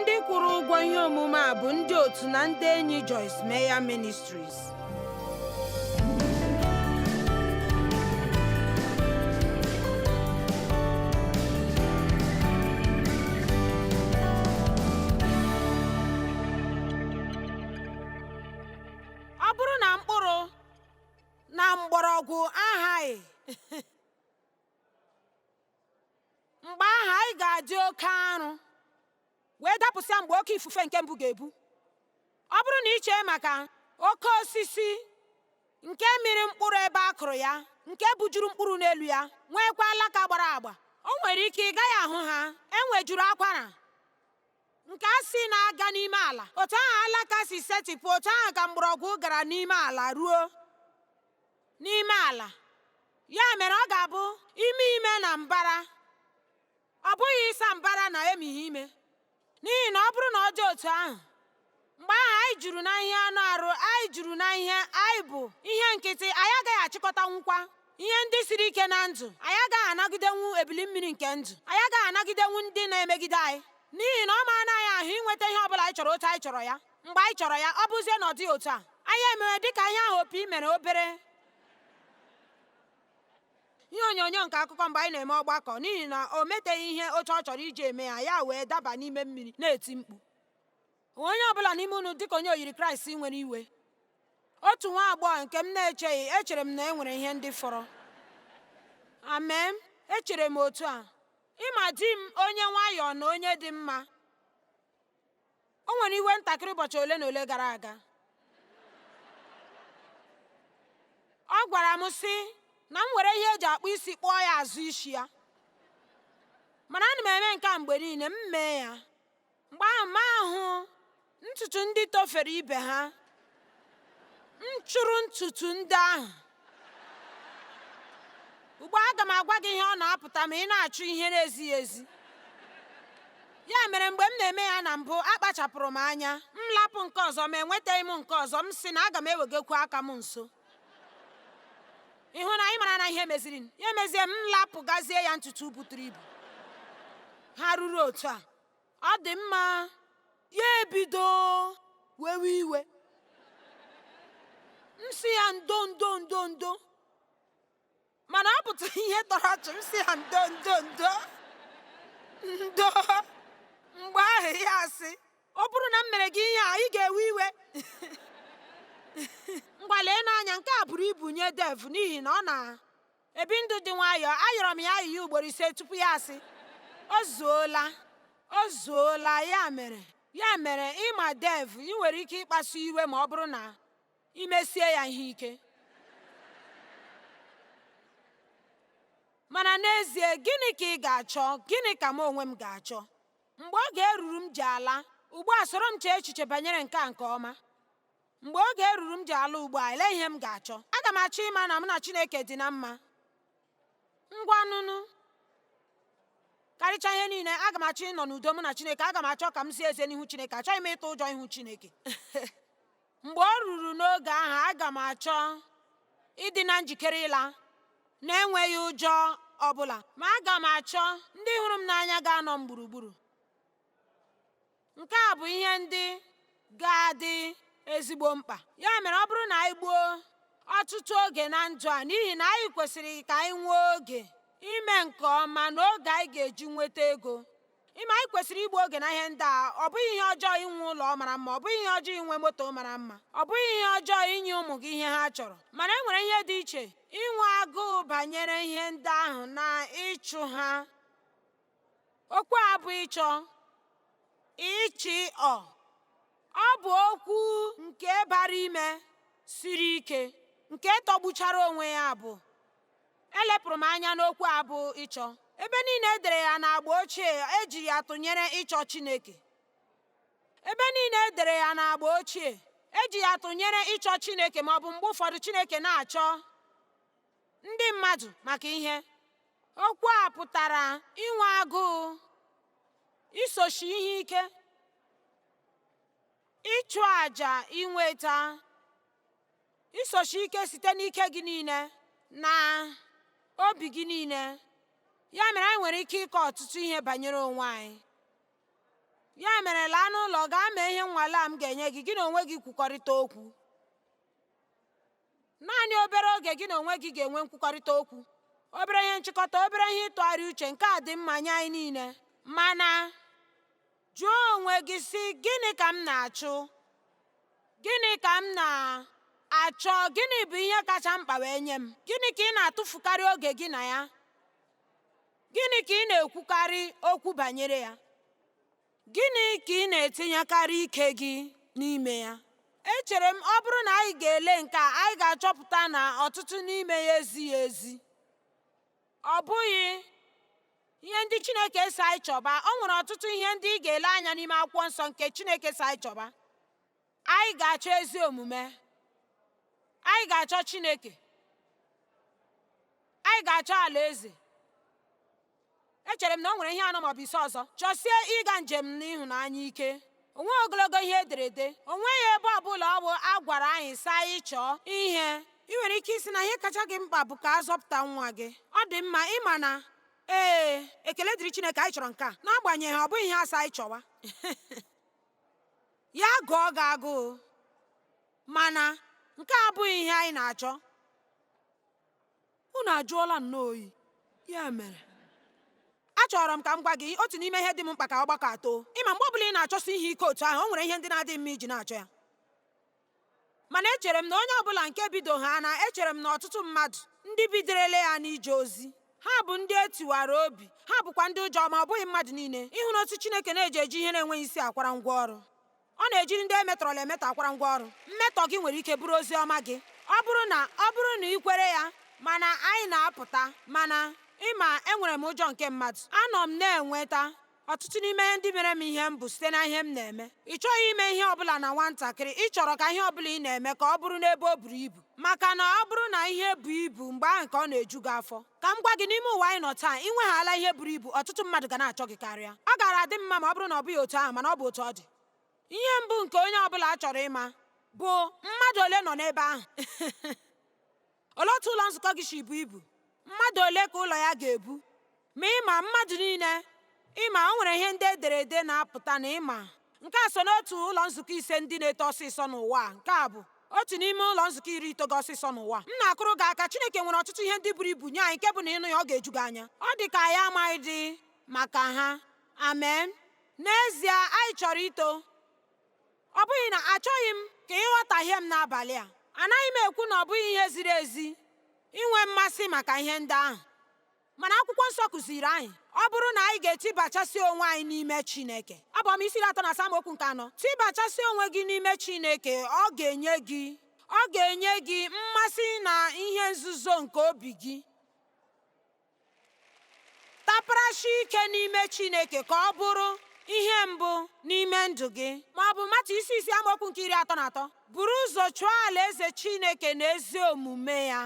Ndị kwụrụ ụgwọ ihe omume a bụ ndị otu na ndị enyi Joyce Meyer Ministries. Ọ bụrụ na mkpụrụ na mgbọrọgwụ ahaghị, mgbe ahụ anyị ga-adị oke arụ wee dapụsịa mgbe oke ifufe nke mbụ ga-ebu. Ọ bụrụ na ị chee maka oke osisi nke mịrị mkpụrụ ebe a kụrụ ya, nke bujuru mkpụrụ n'elu ya, nweekwa alaka gbara agba, o nwere ike ị gaghị ahụ ha, enwejuru akwara nke a si na-aga n'ime ala. Otu ahụ alaka si setịpụ, otu ahụ ka mgbọrọgwụ gara n'ime ala ruo n'ime ala. Ya mere ọ ga-abụ ime ime na mbara, ọ bụghị ịsa mbara na emighị ime. N'ihi na ọ bụrụ na ọ dị otu ahụ, mgbe ahụ anyị juru na ihe anụ arụ, anyị juru na ihe anyị bụ ihe nkịtị, anyị agaghị achịkọtanwukwa ihe ndị siri ike na ndụ, anyị agaghị anagidenwu ebili mmiri nke ndụ, anyị agaghị anagidenwu ndị na-emegide anyị. N'ihi na ọ ma na anyị ahụ inweta ihe ọ bụla anyị chọrọ otu anyị chọrọ ya, mgbe anyị chọrọ ya, ọ bụzie na ọ dịghị otu a, anyị emewe dịka ihe ahụ opi mere obere ihe onyonyo nke akụkọ mgbe anyị na-eme ọgbakọ, n'ihi na o meteghị ihe otu ọ chọrọ iji eme ya, ya wee daba n'ime mmiri na-eti mkpu. Onye ọbụla n'ime unu dịka onye oyiri Kraịst nwere iwe. Otu nwa agbọghọ nke m na-echeghị, echere m na e nwere ihe ndị fọrọ. Amen. Echere m otu a. Ịma di m onye nwayọọ na onye dị mma. O nwere iwe ntakịrị ụbọchị ole na ole gara aga. Ọ gwara m sị na m were ihe eji akpụ isi kpụọ ya azụ isi ya. Mana ana m eme nke a mgbe niile, m mee ya. Mgbe ahụ m ahụ ntutu ndị tofere ibe ha, m chụrụ ntutu ndị ahụ. Ugbu a aga m agwa gị ihe ọ na-apụta ma ị na-achụ ihe na-ezighị ezi. Ya mere mgbe m na-eme ya na mbụ, akpachapụrụ m anya. M lapụ nke ọzọ ma enwetaghị m nke ọzọ, m sị na aga m ewegakwu aka m nso. Ị hụ na ị mara na ihe meziri ya emezie, m lapụ gazie ya ntutu buturu ibu. Ha ruru otu a. Ọ dị mma, ya ebido wewe iwe. M sị ya ndo ndo ndo ndo, mana ọ pụtara ihe tọrọ ọchị. M sị ya ndo ndo ndo ndo, mgbe ahụ ya asị, ọ bụrụ na m mere gị ihe a, ị ga-ewe iwe. Ngwa lee n'anya, nke a buru ibu nye Dev n'ihi na ọ na-ebi ndụ dị nwayọọ. Ayọrọ m ya ayịyọ ugboro 5 tupu ya asị, o zuola, o zuola. Ya mere ịma Dev, ị nwere ike ịkpasu iwe ma ọ bụrụ na ị mesie ya ihe ike. Mana n'ezie, gịnị ka ị ga-achọ? Gịnị ka m onwe m ga-achọ? Mgbe oge eruru m ji ala, ugbu a soro m chee echiche banyere nke a nke ọma. Mgbe oge eruru m ji ala ugbu a, elee ihe m ga-achọ? Aga m achọ ịma na mụ na Chineke dị na mma. Ngwanụnụ, karịchaa ihe niile, aga m achọ ịnọ n'udo mụ na Chineke. Aga m achọ ka m zie ezie n'ihu Chineke. Achọghị m ịtụ ụjọ ihu Chineke. Mgbe ọ ruru n'oge ahụ, aga m achọ ịdị na njikere ịla na-enweghị ụjọ ọbụla. Ma aga m achọ ndị hụrụ m n'anya ga-anọ m gburugburu. Nke a bụ ihe ndị ga-adị ezigbo mkpa. Ya mere ọ bụrụ na anyị gbuo ọtụtụ oge na ndụ a, n'ihi na anyị kwesịrị ka anyị nwee oge ime nke ọma n'oge anyị ga-eji nweta ego. Ịma anyị kwesịrị igbu oge na ihe ndị a. Ọ bụghị ihe ọjọọ inwe ụlọ mara mma, ọ bụghị ihe ọjọọ inwe moto mara mma, ọ bụghị ihe ọjọọ inye ụmụ gị ihe ha chọrọ. Mana e nwere ihe dị iche inwe agụụ banyere ihe ndị ahụ na ịchụ ha. Okwu a bụ ịchọ, ịchị ọ. Ọ bụ okwu nke bara ime siri ike, nke tọgbuchara onwe ya bụ. Elepụrụ m anya n'okwu a bụ ịchọ. Ebe niile e dere ya n'agba ochie, eji ya tụnyere ịchọ Chineke. Ebe niile e dere ya n'agba ochie, eji ya tụnyere ịchọ Chineke, ma ọ bụ mgbe ụfọdụ Chineke na-achọ ndị mmadụ maka ihe. Okwu a pụtara inwe agụụ, isochi ihe ike, ịchụ àjà inweta, isochi ike site n'ike gị niile na obi gị niile. Ya mere anyị nwere ike ịkọ ọtụtụ ihe banyere onwe anyị. Ya mere laa n'ụlọ gaa mee ihe nnwale a m ga-enye gị, gị na onwe gị kwukọrịta okwu. Naanị obere oge gị na onwe gị ga-enwe nkwukọrịta okwu, obere ihe nchịkọta, obere ihe ịtụgharị uche, nke a dị mma nye anyị niile. Mana jụọ onwe gị sị, Gịnị ka m na-achụ? Gịnị ka m na-achọ? Gịnị bụ ihe kacha mkpa wee nye m? Gịnị ka ị na-atụfukarị oge gị na ya? Gịnị ka ị na-ekwukarị okwu banyere ya? Gịnị ka ị na-etinyekarị ike gị n'ime ya? Echere m ọ bụrụ na anyị ga-ele nke a, anyị ga-achọpụta na ọtụtụ n'ime ya ezighị ezi. Ọ bụghị ihe ndị Chineke sị anyị chọba. O nwere ọtụtụ ihe ndị ị ga-ele anya n'ime akwụkwọ nsọ nke Chineke sị anyị chọba. Anyị ga-achọ ezi omume. Anyị ga-achọ Chineke. Anyị ga-achọ alaeze. Echere m na o nwere ihe anọ maọbụ ise ọzọ. Chọsie ịga njem n'ịhụnanya ike. O nweghị ogologo ihe ederede. O nweghị ebe ọbụla ọ bụ a gwara anyị sị anyị chọọ ihe. Ị nwere ike ịsị na ihe kacha gị mkpa bụ ka a zọpụta nwa gị. Ọ dị mma ịma na ee, ekele dịrị Chineke anyị chọrọ nke a. N'agbanyeghị ọ bụghị ihe a sị anyị chọwa. Ya gụọ gị agụụ. Mana nke a abụghị ihe anyị na-achọ. Unu ajụọla nnọọ oyi. Ya mere, achọrọ m ka m gwa gị otu n'ime ihe dị m mkpa ka ọgbakọ a too. Ị ma mgbe ọbụla ị na-achọsi ihe ike otu ahụ, o nwere ihe ndị na-adịghị mma iji na-achọ ya. Mana echere m na onye ọbụla nke bido ha na echere m na ọtụtụ mmadụ ndị bidorele ya n'ije ozi ha bụ ndị e tiwara obi, ha bụkwa ndị ụjọ, ma ọ bụghị mmadụ niile. Ịhụ na otu Chineke na-eji eji ihe na-enweghị isi akwara ngwa ọrụ. Ọ na-ejiri ndị emetọrọla emetọ akwara ngwa ọrụ. Mmetọ gị nwere ike bụrụ ozi ọma gị. Ọ bụrụ na ọ bụrụ na ị kwere ya, mana anyị na-apụta, mana ịma enwere m ụjọ nke mmadụ. Anọ m na-enweta ọtụtụ n'ime ihe ndị mere m ihe m bụ site na ihe m na-eme. Ị chọghị ime ihe ọbụla na nwatakịrị, ị chọrọ ka ihe ọbụla ị na-eme ka ọ bụrụ n'ebe o buru ibu. Maka na ọ bụrụ na ihe bụ ibu, mgbe ahụ ka ọ na-eju gị afọ. Ka m gwa gị, n'ime ụwa anyị nọ taa, ị nweghala ihe buru ibu, ọtụtụ mmadụ ga na-achọ gị karịa. Ọ gaara adị mma ma ọ bụrụ na ọ bụghị otu ahụ, mana ọ bụ otu ọ dị. Ihe mbụ nke onye ọbụla chọrọ ịma bụ mmadụ ole nọ n'ebe ahụ. Olee otu ụlọ nzukọ gị si bu ibu? Mmadụ ole ka ụlọ ya ga-ebu? Ma ịma mmadụ niile, ịma o nwere ihe ndị ederede na-apụta na ịma. Nke a so n'otu ụlọ nzukọ ise ndị na-eto ọsịsọ n'ụwa a. Nke a bụ otu n'ime ụlọ nzukọ iri itogo ọsịsọ n'ụwa. M na-akụrụ gị aka. Chineke nwere ọtụtụ ihe ndị buru ibu nye anyị nke bụ na ịnụ ya ọ ga-eju gị anya. Ọ dị ka anyị amaghị dị maka ha. Amen. N'ezie, anyị chọrọ ito. Ọ bụghị na achọghị m ka ị ghọtahie m n'abalị a. Anaghị m ekwu na ọ bụghị ihe ziri ezi inwe mmasị maka ihe ndị ahụ. Mana akwụkwọ nsọ kụziri anyị, ọ bụrụ na anyị ga-etibachasị onwe anyị n'ime Chineke. Abụ Ọma isi 37 amaokwu nke 4. Tibachasị onwe gị n'ime Chineke, ọ ga-enye gị ọ ga-enye gị mmasị na ihe nzuzo nke obi gị. Taparachi ike n'ime Chineke ka ọ bụrụ ihe mbụ n'ime ndụ gị. Ma ọ bụ Matiu isi 6 amaokwu nke 33. Buru ụzọ chụọ alaeze Chineke na ezi omume ya.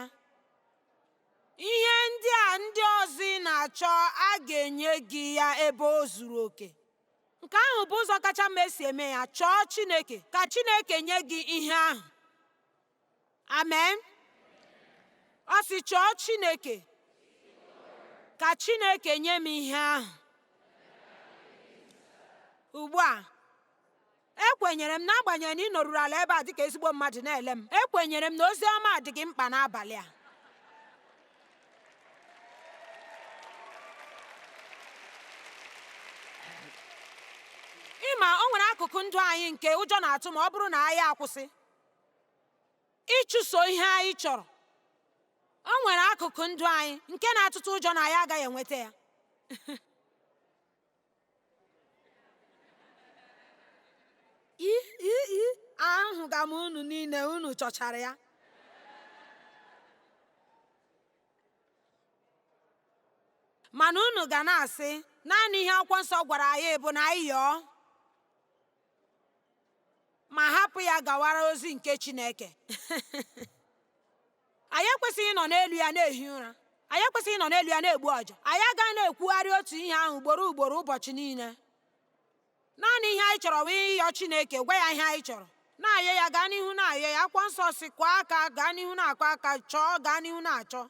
Ihe ndị a ndị ọzọ ị na-achọ a ga-enye gị ya ebe o zuru oke. Nke ahụ bụ ụzọ kacha mma esi eme ya. Chọọ Chineke, ka Chineke nye gị ihe ahụ. Amen. Ọ sị chọọ Chineke, ka Chineke nye m ihe ahụ. Ugbu a, ekwenyere m n'agbanyeghị na ị nọruru ala ebe a dịka ezigbo mmadụ na-ele m, ekwenyere m na ozi ọma dị gị mkpa n'abalị a. Ịma o nwere akụkụ ndụ anyị nke ụjọ na-atụ ma ọ bụrụ na anyị akwụsị ịchụso ihe anyị chọrọ. O nwere akụkụ ndụ anyị nke na-atụtụ ụjọ na anyị agaghị enweta ya. I i i ahụga m unu niile unu chọchara ya. Mana unu ga na-asị, naanị ihe akwụkwọ nsọ gwara anyị bụ na anyị yọọ ma hapụ ya gawara ozi nke Chineke. Anyị ekwesịghị ịnọ n'elu ya na-ehi ụra. Anyị ekwesịghị ịnọ n'elu ya na-egbu ọja. Anyị agaghị na-ekwugharị otu ihe ahụ ugboro ugboro ụbọchị niile. Naanị ihe anyị chọrọ bụ ịyọ Chineke, gwa ya ihe anyị chọrọ. Na-ayọ ya, gaa n'ihu na-ayọ ya. Akwụkwọ nsọ sị kụọ aka, gaa n'ihu na-akụ aka, chọọ, gaa n'ihu na-achọ.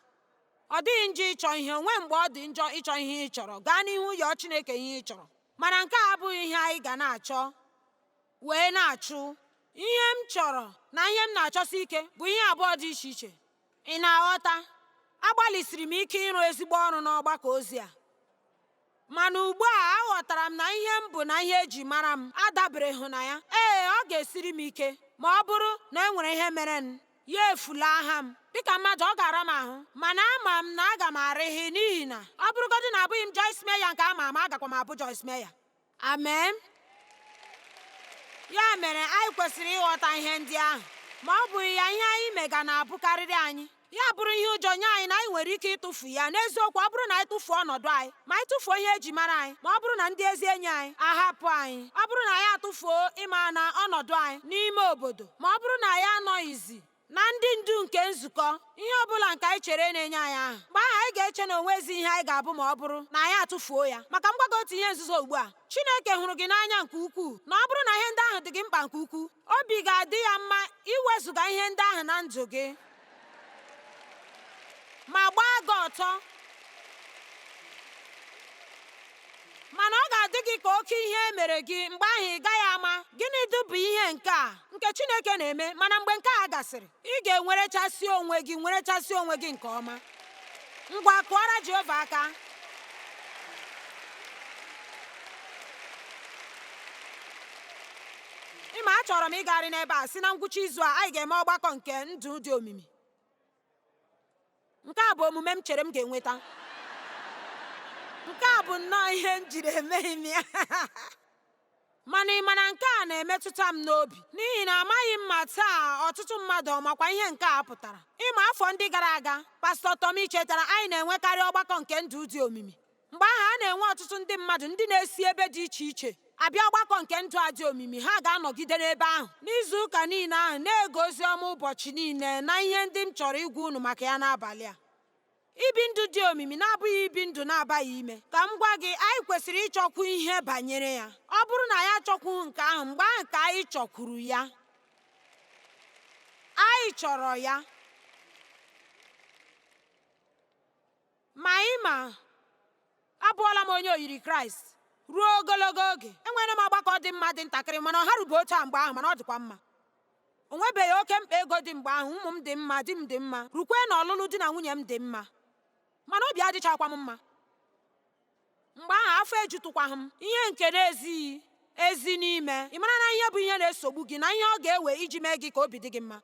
Ọ dịghị njọ ịchọ ihe, onwe mgbe ọ dị njọ ịchọ ihe ị chọrọ. Gaa n'ihu yọọ Chineke ihe ị chọrọ. Mana nke a abụghị ihe anyị ga na-achọ wee na-achụ. Ihe m chọrọ na ihe m na-achọsi ike bụ ihe abụọ dị iche iche. Ị na-aghọta? Agbalịsiri m ike ịrụ ezigbo ọrụ n'ọgbakọ ozi a. Mana ugbu a aghọtara m na ihe m bụ na ihe eji mara m adabereghị na ya. Ee, ọ ga-esiri m ike ma ọ bụrụ na e nwere ihe mere m, ya efulaha m. Dịka mmadụ, ọ ga-ara m ahụ, mana ama m na aga m arịghị n'ihi na ọ bụrụgodị na abụghị m Joyce Meyer nke ama ama, agakwa m abụ Joyce Meyer. Amen. Ya mere anyị kwesịrị ịghọta ihe ndị ahụ. Ma ọ bụghị ya, ihe anyị mega na-abụkarịrị anyị. Ya bụrụ ihe ụjọ nye anyị na anyị nwere ike ịtụfu ya. N'eziokwu, ọ bụrụ na anyị tụfuo ọnọdụ anyị, ma anyị tụfuo ihe eji mara anyị, ma ọ bụrụ na ndị ezi enyi anyị ahapụ anyị, ọ bụrụ na anyị atụfuo ịma na ọnọdụ anyị n'ime obodo, ma ọ bụrụ na anyị anọghịzi na ndị ndu nke nzukọ, ihe ọ bụla nke anyị chere na-enye anyị aha, mgbe ahụ anyị ga-eche na onwezi ihe anyị ga-abụ ma ọ bụrụ na anyị atụfuo ya. Maka m gwa gị otu ihe nzuzo ugbu a, Chineke hụrụ gị n'anya nke ukwuu na ọ bụrụ na ihe ndị ahụ dị gị mkpa nke ukwuu, obi ga-adị ya mma iwezụga ihe ndị ahụ na ndụ gị ma gbaa gị ọtọ. Mana ọ ga-adị gị ka oke ihe e mere gị, mgbe ahụ ị gaghị ama gịnị dụ bụ ihe nke a nke Chineke na-eme. Mana mgbe nke a gasịrị, ị ga-enwerechasị onwe gị, nwerechasị onwe gị nke ọma. Ngwa, kụọrọ Jehova aka. Ịma, achọrọ m ịgagharị n'ebe a si na ngwụcha izu a anyị ga-eme ọgbakọ nke ndụ dị omimi. Nke a bụ omume m chere m ga-enweta. Nke a bụ nnọọ ihe m jiri emeghị m ya. Mana ị ma na nke a na-emetụta m n'obi n'ihi na amaghị m ma taa ọtụtụ mmadụ ọ makwa ihe nke a pụtara. Ịma, afọ ndị gara aga, Pastọ Tọmi chetara anyị na-enwekarị ọgbakọ nke ndụ dị omimi. Mgbe ahụ a na-enwe ọtụtụ ndị mmadụ ndị na-esi ebe dị iche iche abịa ọgbakọ nke ndụ a dị omimi. Ha ga-anọgide n'ebe ahụ n'izu ụka niile ahụ na-ege ozi ọma ụbọchị niile na ihe ndị m chọrọ ịgwa unu maka ya n'abalị a. Ibi ndụ dị omimi na-abụghị ibi ndụ na-abaghị ime. Ka m gwa gị, anyị kwesịrị ịchọkwu ihe banyere ya. Ọ bụrụ na anyị achọkwughị nke ahụ, mgbe ahụ ka anyị chọkwuru ya. Anyị chọrọ ya. Ma ị ma, abụọla m onye oyiri Kraịst ruo ogologo oge. Enwere m ọgbakọ dị mma dị ntakịrị, mana ọ harube otu a mgbe ahụ, mana ọ dịkwa mma. O nwebeghị oke mkpa ego dị mgbe ahụ. Ụmụ m dị mma, di m dị mma, rukwe na ọlụlụ di na nwunye m dị mma, mana obi adịchakwa m mma. Mgbe ahụ afọ ejutụkwaghị m ihe nke na-ezighị ezi n'ime. Ị mara na ihe bụ ihe na-esogbu gị na ihe ọ ga-ewe iji mee gị ka obi dị gị mma.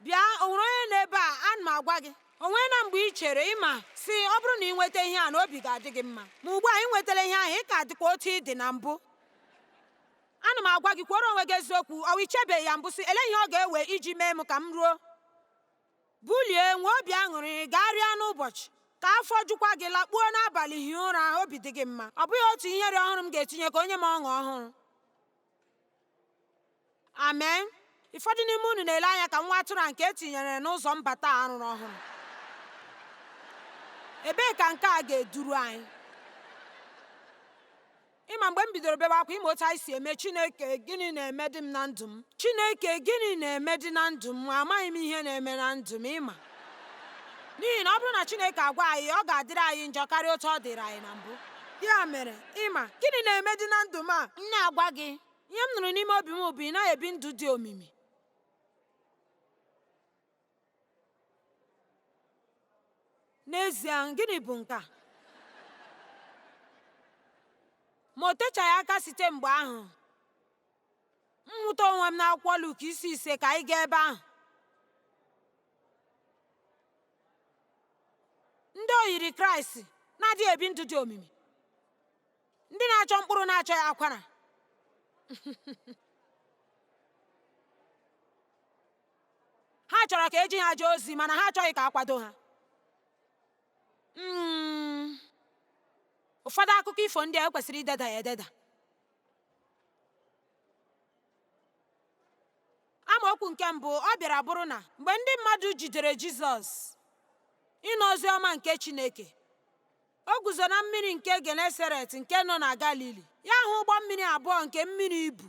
Bịa, o nwere onye nọ ebe a, ana m agwa gị, o nwee na mgbe ị chere ịma si ọ bụrụ na ị nweta ihe a na obi ga-adị gị mma, ma ugbu a ị nwetara ihe ahụ, ị ka dịkwa otu ị dị na mbụ. Ana m agwa gị, kwuoro onwe gị eziokwu. Ọ ichebeghị ya mbụ sị, ele ihe ọ ga-ewe iji mee m ka m ruo bulie, nwee obi aṅụrị, gagharịa n'ụbọchị, ka afọ jukwa gị, lakpuo n'abalị, hie ụra, obi dị gị mma. Ọ bụghị otu ihere ọhụrụ m ga-etinye ka onye m ọṅụ ọhụrụ. Amen. Ụfọdụ n'ime unu na-ele anya ka nwa atụrụ a nke etinyere n'ụzọ mbata a rụrụ ọhụrụ. Ebee ka nke a ga-eduru anyị? Ịma, mgbe m bidoro bewe akwa, ịma otu anyị si eme, Chineke, gịnị na-eme dị m na ndụ m? Chineke, gịnị na-eme dị na ndụ m? Amaghị m ihe na-eme na ndụ m. Ịma, n'ihi na ọ bụrụ na Chineke agwa anyị, ọ ga-adịrị anyị njọ karịa otu ọ dịrị anyị na mbụ. Ya mere, ịma, gịnị na-eme dị na ndụ m a? M na-agwa gị, ihe m nụrụ n'ime obi m bụ ị naghị ebi ndụ dị omimi. N'ezie, gịnị bụ nke a? Ma o techaghị aka site mgbe ahụ, m hụta onwe m n'akwụkwọ Luk isi 5. Ka anyị gaa ebe ahụ. Ndị oyiri Kraịst na-adịghị ebi ndụ dị omimi, ndị na-achọ mkpụrụ na-achọghị akwara. Ha chọrọ ka eji ha jee ozi, mana ha achọghị ka a kwado ha. Ụfọdụ akụkọ ifo ndị a ekwesịrị ideda ya ededa. Amaokwu nke mbụ, ọ bịara bụrụ na mgbe ndị mmadụ jidere Jizọs ịnụ ozi ọma nke Chineke, o guzo na mmiri nke Genesaret nke nọ na Galili. Ya hụ ụgbọ mmiri abụọ nke mmiri ibu,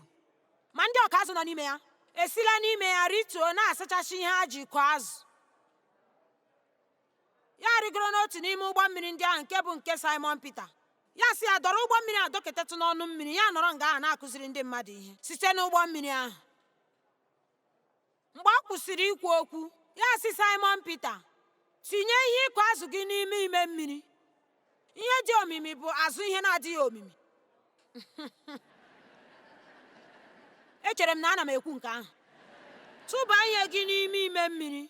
ma ndị ọka azụ nọ n'ime ya esila n'ime ya rituo na-asachasị ihe ha ji kụọ azụ. Ya rigoro n'otu n'ime ụgbọ mmiri ndị ahụ nke bụ nke Simon Pita. Ya sị ya dọrọ ụgbọ mmiri a dọketetụ n'ọnụ mmiri, ya nọrọ nga ahụ na-akụziri ndị mmadụ ihe site n'ụgbọ mmiri ahụ. Mgbe ọ kwụsịrị ikwu okwu, ya sị Simon Pita, tinye ihe ịkụ azụ gị n'ime ime mmiri. Ihe dị omimi bụ azụ ihe na-adịghị omimi. Echere m na ana m ekwu nke ahụ. Tụba ihe gị n'ime ime mmiri.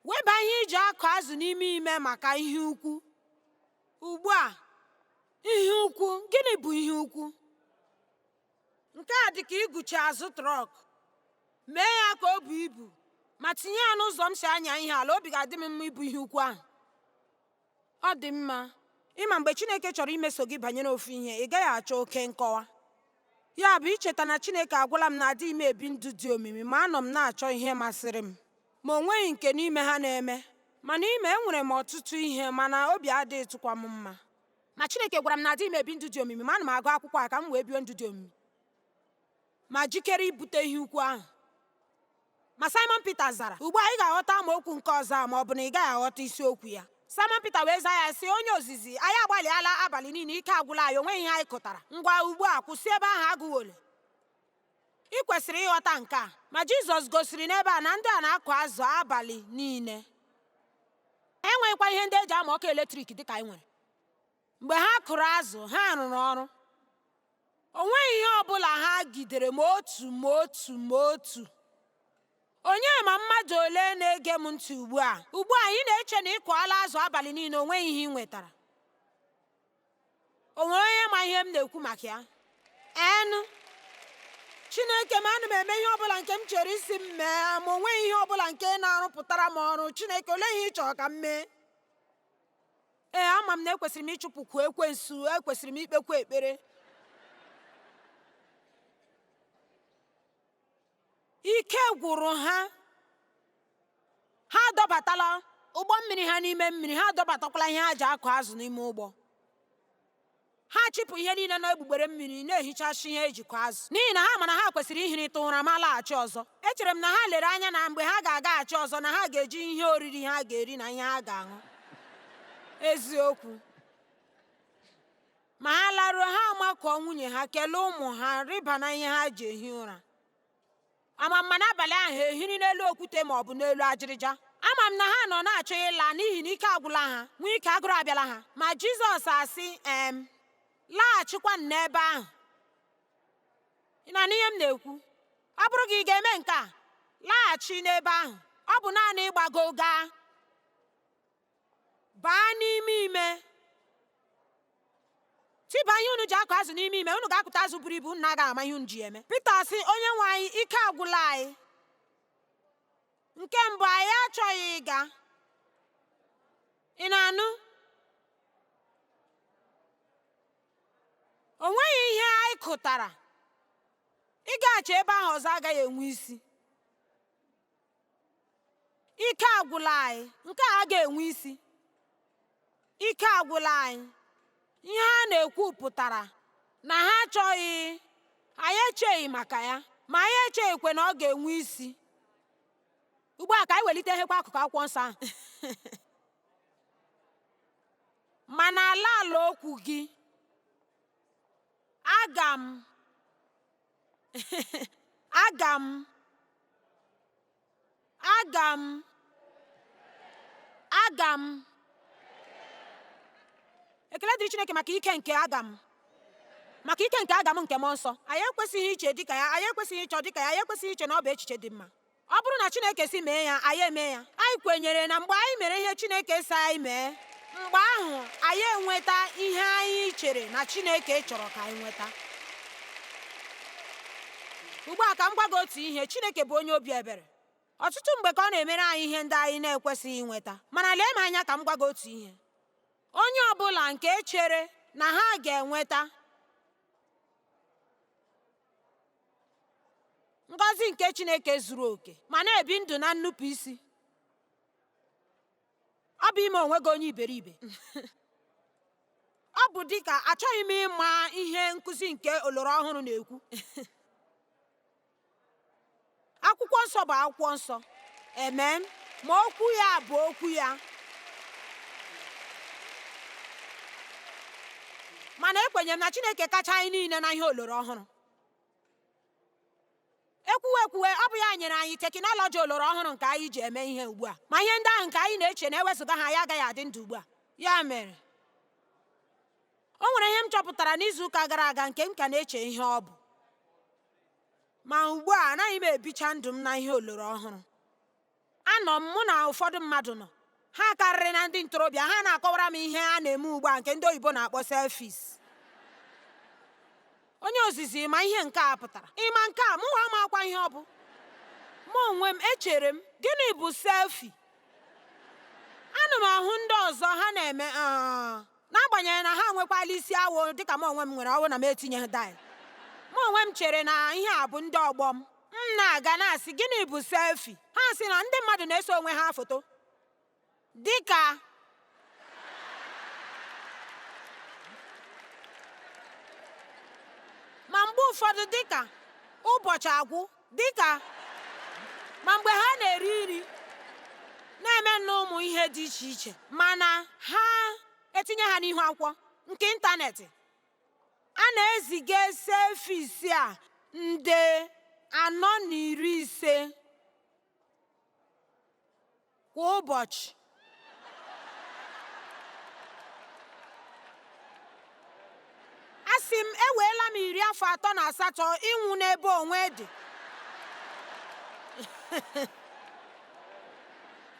Weba ihe iji akụ azụ n'ime ime maka ihe ukwu. Ugbu a, ihe ukwu, gịnị bụ ihe ukwu? Nke a dị ka iguchi azụ trọk. Mee ya ka o buo ibu ma tinye ya n'ụzọ m si anya ihe ala, obi ga-adị m mma ibu ihe ukwu ahụ. Ọ dị mma ịma mgbe Chineke chọrọ imeso gị banyere ofu ihe, ị gaghị achọ oke nkọwa. Ya bụ icheta na Chineke agwala m na adịghị m ebi ndụ dị omimi, ma anọ m na-achọ ihe masịrị m, ma o nweghị nke n'ime ha na-eme. Mana ime enwere m ọtụtụ ihe, mana obi adịghịtụkwa m mma. Ma Chineke gwara m na adịghị m ebi ndụ dị omimi, ma ana m agụ akwụkwọ a ka m wee bie ndụ dị omimi ma jikere ibute ihe ukwu ahụ. Ma Simon Pita zara, ugbu a ị ga-aghọta amaokwu nke ọzọ a ma ọ bụ na ị gaghị aghọta isiokwu ya. Simon Pita wee zaa ya sị, onye ozizi, anyị agbalịala abalị niile, ike agwụla anyị, o nweghị ihe anyị kụtara. Ngwa ugbu a kwụsị ebe ahụ agụghị. Ị kwesịrị ịghọta nke a. Ma Jizọs gosiri n'ebe a na ndị a na-akụ azụ abalị niile. Enweghịkwa ihe ndị eji ama ọkụ eletrik dịka anyị nwere. Mgbe ha kụrụ azụ, ha rụrụ ọrụ. O nweghị ihe ọ bụla ha gidere ma otu ma otu ma otu. Onye ma mmadụ ole na-ege m ntị ugbu a? Ugbu a ị na-eche na ị kụọla azụ abalị niile, o nweghị ihe ị nwetara. O nwere onye ma ihe m na-ekwu maka ya? Enu Chineke m, ana m eme ihe ọbụla nke m chere isi m mee, ma o nweghị ihe ọbụla nke na-arụpụtara m ọrụ. Chineke, olee ihe ị chọrọ ka m mee? Ee, ama m na ekwesịrị m ịchụpụkwu ekwensu, ekwesịrị m ikpekwu ekpere. Ike gwụrụ ha. Ha adọbatala ụgbọ mmiri ha n'ime mmiri, ha adọbatakwala ihe ha ji akụ azụ n'ime ụgbọ. Ha chịpụ ihe niile n'egbugbere mmiri na-ehichasị ihe ejikọ azụ, n'ihi na ha ma na ha kwesịrị ihirịta ụra ma laghachi ọzọ. Echere m na ha lere anya na mgbe ha ga-agaghachi ọzọ na ha ga-eji ihe oriri ha ga-eri na ihe ha ga-aṅụ. Eziokwu. Ma ha laruo, ha amakụọ nwunye ha, kelee ụmụ ha, rịba na ihe ha ji ehi ụra. Ama m ma n'abalị ahụ ha ehiri n'elu okwute ma ọ bụ n'elu ajịrịja. Ama m na ha nọ na-achọ ịla n'ihi na ike agwụla ha, nwee ike agụrụ abịala ha. Ma Jizọs asị, laghachikwa n'ebe ahụ. Ị na-anụ ihe m na-ekwu? Ọ bụrụ gị, ị ga-eme nke a, laghachi n'ebe ahụ. Ọ bụ naanị ịgbago gaa baa n'ime ime, tiba ihe unu ji akụ azụ n'ime ime, unu ga-akụta azụ buru ibu, unu na-agaghị ama ihe unu ji eme. Pita sị, onye nwe anyị, ike agwụla anyị. Nke mbụ, anyị achọghị ịga. Ị na-anụ? O nweghị ihe anyị kụtara. Ịgaghachi ebe ahụ ọzọ agaghị enwe isi. Ike agwụla anyị. Nke a agaghị enwe isi. Ike agwụla anyị. Ihe ha na-ekwu pụtara na ha achọghị, anyị echeghị maka ya, ma anyị echeghịkwa na ọ ga-enwe isi. Ugbu a ka anyị welite ihekwa akụkụ akwụkwọ nsọ ahụ. Mana ala ala okwu gị, aga m aga m aga m aga m. Ekele dịrị Chineke maka ike nke aga m, maka ike nke aga m nke mmụọ nsọ. Anyị ekwesịghị iche dịka ya, anyị ekwesịghị ịchọ dịka ya, anyị ekwesịghị iche na ọ bụ echiche dị mma. Ọ bụrụ na Chineke si mee ya, anyị eme ya. Anyị kwenyere na mgbe anyị mere ihe Chineke si anyị mee, mgbe ahụ anyị enweta ihe anyị chere na Chineke chọrọ ka anyị nweta. Ugbu a ka m gwa gị otu ihe, Chineke bụ onye obi ebere. Ọtụtụ mgbe ka ọ na-emere anyị ihe ndị anyị na-ekwesịghị inweta. Mana lee m anya ka m gwa gị otu ihe. Onye ọbụla nke chere na ha ga-enweta ngọzi nke Chineke zuru oke ma na-ebi ndụ na nnupụ isi, ọ bụ ime onwe gị onye iberibe. Ọ bụ dịka achọghị m ịma ihe nkụzi nke oloro ọhụrụ na-ekwu. Akwụkwọ nsọ bụ akwụkwọ nsọ. Amen. Ma okwu ya bụ okwu ya. Mana ekwenyere m na Chineke kacha anyị niile na ihe oloro ọhụrụ. Ekwuwe ekwuwe, ọ bụ ya nyere anyị teknọlọji oloro ọhụrụ nke anyị ji eme ihe ugbu a. Ma ihe ndị ahụ nke anyị na-eche na-ewezụga ha, ya agaghị adị ndụ ugbu a. Ya mere, o nwere ihe m chọpụtara n'izu ụka gara aga nke m ka na-eche ihe ọ bụ. Ma ugbu a anaghị m ebicha ndụ m na ihe oloro ọhụrụ. Anọ m, mụ na ụfọdụ mmadụ nọ. Ha karịrị na ndị ntorobịa, ha na-akọwara m ihe a na-eme ugbu a nke ndị oyibo na-akpọ selfies. Onye ozizi, ma ihe nke a pụtara? Ịma nke a, mụnwa amakwa ihe ọ bụ. Mụ onwe m echere m, gịnị bụ selfie? Ana m ahụ ndị ọzọ ha na-eme n'agbanyeghị na ha nwekwala isi awọ dịka m onwe m nwere ọwụ na m etinyeghị dye. Mụ onwe m chere na ihe a bụ ndị ọgbọ m. M na-aga na-asị, gịnị bụ selfie? Ha sị na ndị mmadụ na-ese onwe ha foto dịka ma mgbe ụfọdụ dịka ụbọchị agwụ, dịka ma mgbe ha na-eri nri, na-eme nnọọ ụmụ ihe dị iche iche, mana ha etinye ha n'ihu akwụkwọ nke ịntanetị. A na-eziga selfies a 450,000 kwa ụbọchị. Asị m, eweela m 38 afọ ịnwụ n'ebe onwe dị.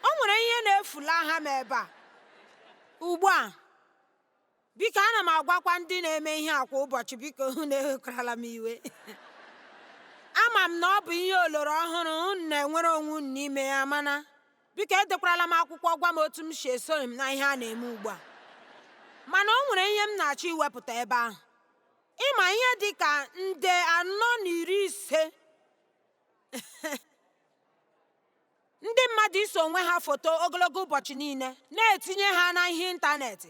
O nwere ihe na-efulaha m ebe a. Ugbu a, biko, ana m agwakwa ndị na-eme ihe a kwa ụbọchị, biko unu ewekwarala m iwe. Ama m na ọ bụ ihe oloro ọhụrụ unu na-enwere onwe unu n'ime ya, mana biko edekwarala m akwụkwọ gwa m otu m si esoghị m na ihe a na-eme ugbu a. Mana o nwere ihe m na-achọ iwepụta ebe ahụ. Ịma ihe dị ka 450,000 ndị mmadụ iso onwe ha foto ogologo ụbọchị niile na-etinye ha na ihe ịntanetị.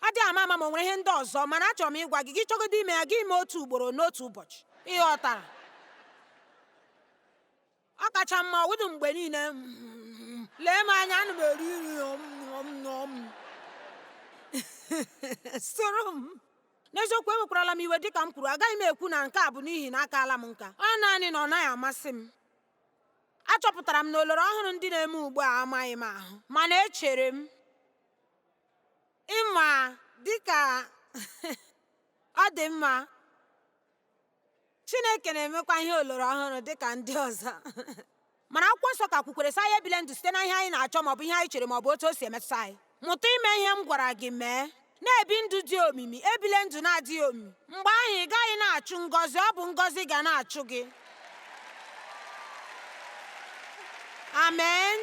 Adịghị ama ama ma o nwere ihe ndị ọzọ, mana achọrọ m ịgwa gị, gị chọgodo ime ya, gị mee otu ugboro n'otu ụbọchị. Ị ghọtara? Ọ kacha mma ọwụdụ mgbe niile. Lee m anya, ana m eri nri m soro m. N'eziokwu, ewekwarala m iwe dịka m kwuru, agaghị m ekwu na nke a bụ n'ihi na akaala m nka. Ọ naanị na ọ naghị amasị m. Achọpụtara m na oloro ọhụrụ ndị na-eme ugbu a amaghị m ahụ, mana echere m ịma dịka ọ dị mma. Chineke na-emekwa ihe oloro ọhụrụ dịka ndị ọzọ. Mana akwụkwọ nsọ ka kwukwere sị anyị ebile ndụ site na ihe anyị na-achọ maọbụ ihe anyị chere maọbụ otu o si emetụta anyị. Mụta ime ihe m gwara gị mee. Na-ebi ndụ dị omimi, ebile ndụ na-adịghị omimi. Mgbe ahụ ị gaghị na-achụ ngọzi, ọ bụ ngọzi ga na-achụ gị. Amen.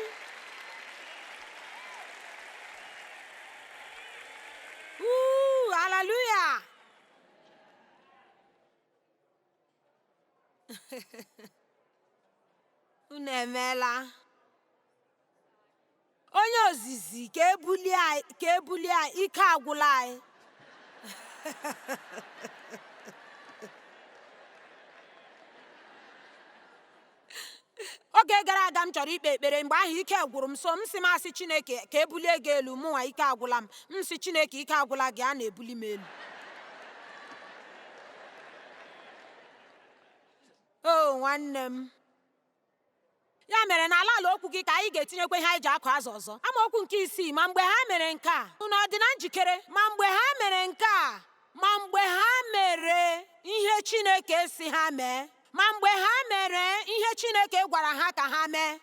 Uu, haleluya. Unu emeela. Onye ozizi, ka ebulie anyị, ike agwụla anyị. Oge gara aga m chọrọ ikpe ekpere, mgbe ahụ ike gwụrụ m, so m sị m asị Chineke ka ebulie gị elu, mụnwa ike agwụla m. M sị Chineke ike agwụla gị, a na-ebuli m elu. O nwanne m. Ya mere na ala ala okwu gị ka anyị ga-etinyekwa ihe anyị ji akụ azụ ọzọ. Amaokwu nke 6, ma mgbe ha mere nke a, unu ọ dị na njikere? Ma mgbe ha mere nke a, ma mgbe ha mere ihe Chineke si ha mee, ma mgbe ha mere ihe Chineke gwara ha ka ha mee,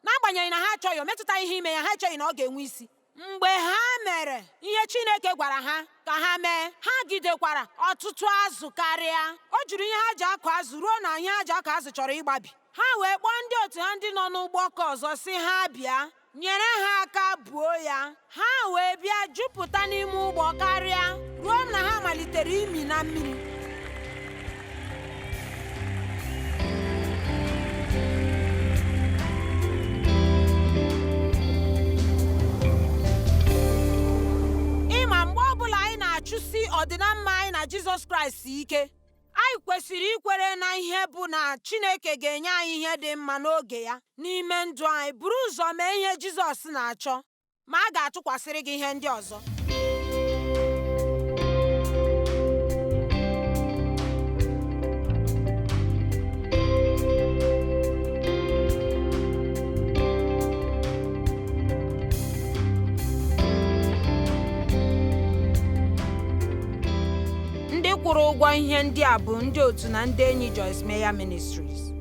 n'agbanyeghị na ha achọghị, o metụta ihe ime ya, ha echeghị na ọ ga-enwe isi. Mgbe ha mere ihe Chineke gwara ha ka ha mee, ha gidekwara ọtụtụ azụ karịa. O juru ihe ha ji akụ azụ ruo na ihe ha ji akụ azụ chọrọ ịgbabi. Ha wee kpọọ ndị otu ha ndị nọ n'ụgbọkọ ọzọ si ha bịa nyere ha aka buo ya. Ha wee bịa jupụta n'ime ụgbọ karịa ruo na ha malitere imi na mmiri. Ịma mgbe ọbụla anyị na-achụsi ọdịnamma anyị na Jizọs Kraịst ike, anyị kwesịrị ikwere na ihe bụ na Chineke ga-enye anyị ihe dị mma n'oge ya n'ime ndụ anyị. Buru ụzọ mee ihe Jizọs na-achọ, ma a ga-atụkwasịrị gị ihe ndị ọzọ. Ndị kwụrụ ụgwọ ihe ndị a bụ ndị otu na ndị enyi Joyce Meyer Ministries.